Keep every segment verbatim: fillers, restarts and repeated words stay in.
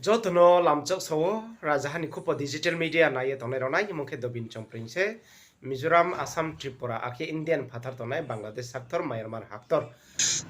Joto no lamchak sa ou, rajaha ni khupo digital media nai ye tongnai rao nai ni mung khe Dobin Chongpring se, Mizoram, Assam, Tripura, akhe Indian phathar tongnai Bangladesh haktor, Myanmar haktor.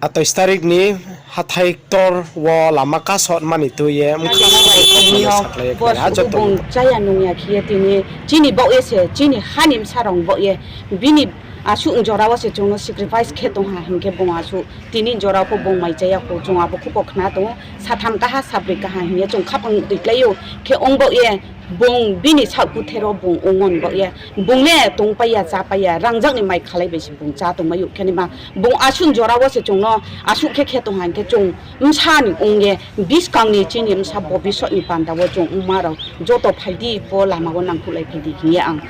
Atais tarik ni hathái ktor wo lama kasomani tui ye mkha saklai ye khlai ha joto bung chaya nung ya khe ye tini chini baoh ye se, chini ha ni bsa rao baoh ye, bini asuh jora wo se chung no sacrifice khe tong ha hing khe bung asuh tini jora pho bung mai chaya kho, chung abo khupo khna tong ou, satham kaha, sabroi kaha hing ye chung khaphang tui klái ou, khe ong baoh ye, bung bini saohkuther wo bung ongmo ni baoh ye, bung le tongpai ya, chápai ya, rangjak ni mai khalai bai se bung chá tongmai ou khe naima, bung asuh jora wo se chung no asuh khe khe tong ha hing khe chung bsa ni ong ye, buskang ni chini bsa bobisot ni panda wo chung mma rao joto phai di, bo lama wo nangkhruhlai phai di hing ye ang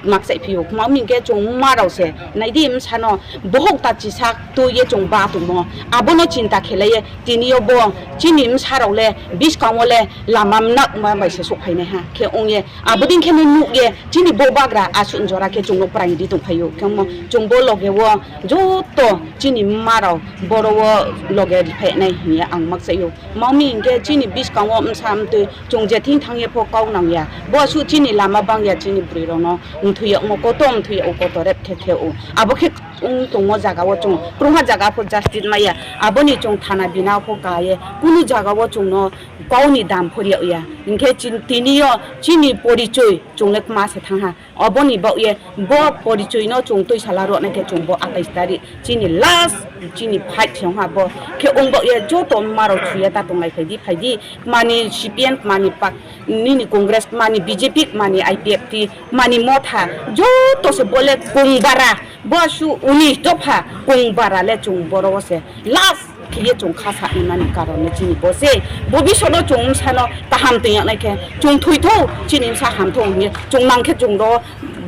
makchaih phi ou. Kma mi hing khe chung mma rao se nai di, bsa no bohouh ta chisa tui ye chung ba tongmo, abo no chinta khelai ye tini yo bo chini bsa rao le buskang wo le lama mnakma bai se souhphainaiha khe ong ye, abo dei khe no nuh ye chini bo bagra asuh jora khe chung no praing ri tongphai ou. Khe ongmo chung bo loge wo joto chini mma rao boro wo loge riphai nai hing ye ang makchaih ou. Kma mi hing khe chini buskang wo bsa mtui chung je thing thanng ye pho kau nang ya, bo asuh chini lama bang ya, chini broi rao no mthoi yagmo koto mthoi yag ou, koto rep khe khe ou. Abo khe ong tongmo zaga wo chung krungha zaga pho justice mai ya, abo ni chung thana bina pho ka ye, kunu zaga wo chung no kau ni dam pho ri yag ya. Hing khe tini yo chini porichoi chung le kma se thanng ha. Abo ni baoh ye bo porichoi no chung tuisala ruhnai khe chung bo atais tarik chini last chini fight se ong ha bo. Khe ong baoh ye joto mma rao chu ye ta tonglai phai di, phai di, kma ni CPM, kma ni pa-, nini Congress, kma ni BJP, kma ni IPFT, kma ni Motha, joto se bo le kongbara, bo asuh unis dopha kongbara le chung boro wo se last khe ye chung kha sa naimani karon le chini bo se, bobisot no chung bsa no kaham toing yag nai khe chung thoi thou, chini bsa ham thou hing ye chung nang khe chung ro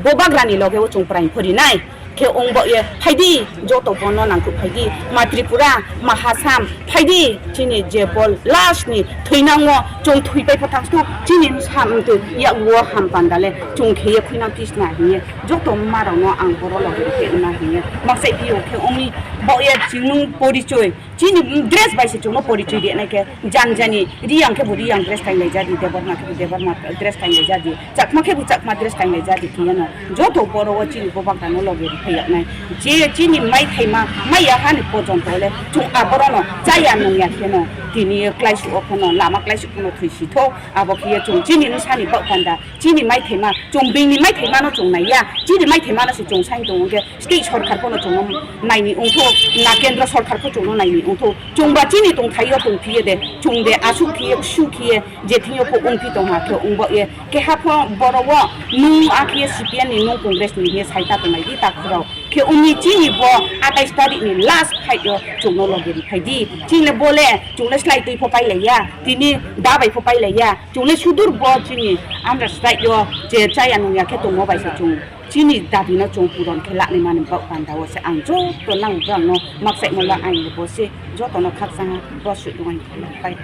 bo bagra ni loge wo chung praing pho ri nai. Khe ong baoh ye phai di, joto bo no nangkhruh phai di, ma Tripura, ma Assam, phai di, chini je bo last ni thoinang wo chung thoipai pho thanng sthou, chini bsa mtui yakgu wo ham panda le chung khe ye khuinang phi sna hing ye joto mma rao no ang boro loge ri khe ongna hing ye makchaih phi ou. Khe ong mi baoh ye chini porichoi, chini dress bai se chung no porichoi ri nai khe, janja ni Reang khebu Reang dress kainglai ja di, Debbarma khebu Debbarma dress kainglai ja di, Chakma khebu Chakma dress kainglai ja di khe ye no joto boro wo chini bo bagra no loge ri phai yag nai. Je chini maithaima mai ya ha ni porjonto le chung aboro no chaya nung ya khe no tini yo kláisuh wo pho no, lama kláisuh pho no thoisi thou, abo khe ye chung chini bsa ni baoh panda chini maithaima, chung being ni maithaima no chung nai ya, chini maithaima no se chung saing tong ong khe state sorkar pho no chung no nai ni ong thou, na kendro sorkar pho chung no nai ni ong thou, chungba chini tongthai yo tongphi ye de, chung de asuh khe ye, ksu khe ye, je thing yo pho ongphi tong ha khe ong baoh ye, keha pho boro wo nung akhe ye CPM ni, nung Congress ni hing ye sai ta tonglai di takhu rao. Khe ong mi chini bo atais tarik ni last fight yo chung no loge ri phai di. Chini le bo le, chung le slái tui pho pailai ya, tini da bai pho pailai ya, chung le sudur bo chini understrike yo je chaya nung ya khe tongmo bai se chung chini dabi no chung puron khe lanai mani baoh panda wo se ang joto nang brang no makchaihmo la ang bo se joto no khakchang ha, bo suh tong ang pai.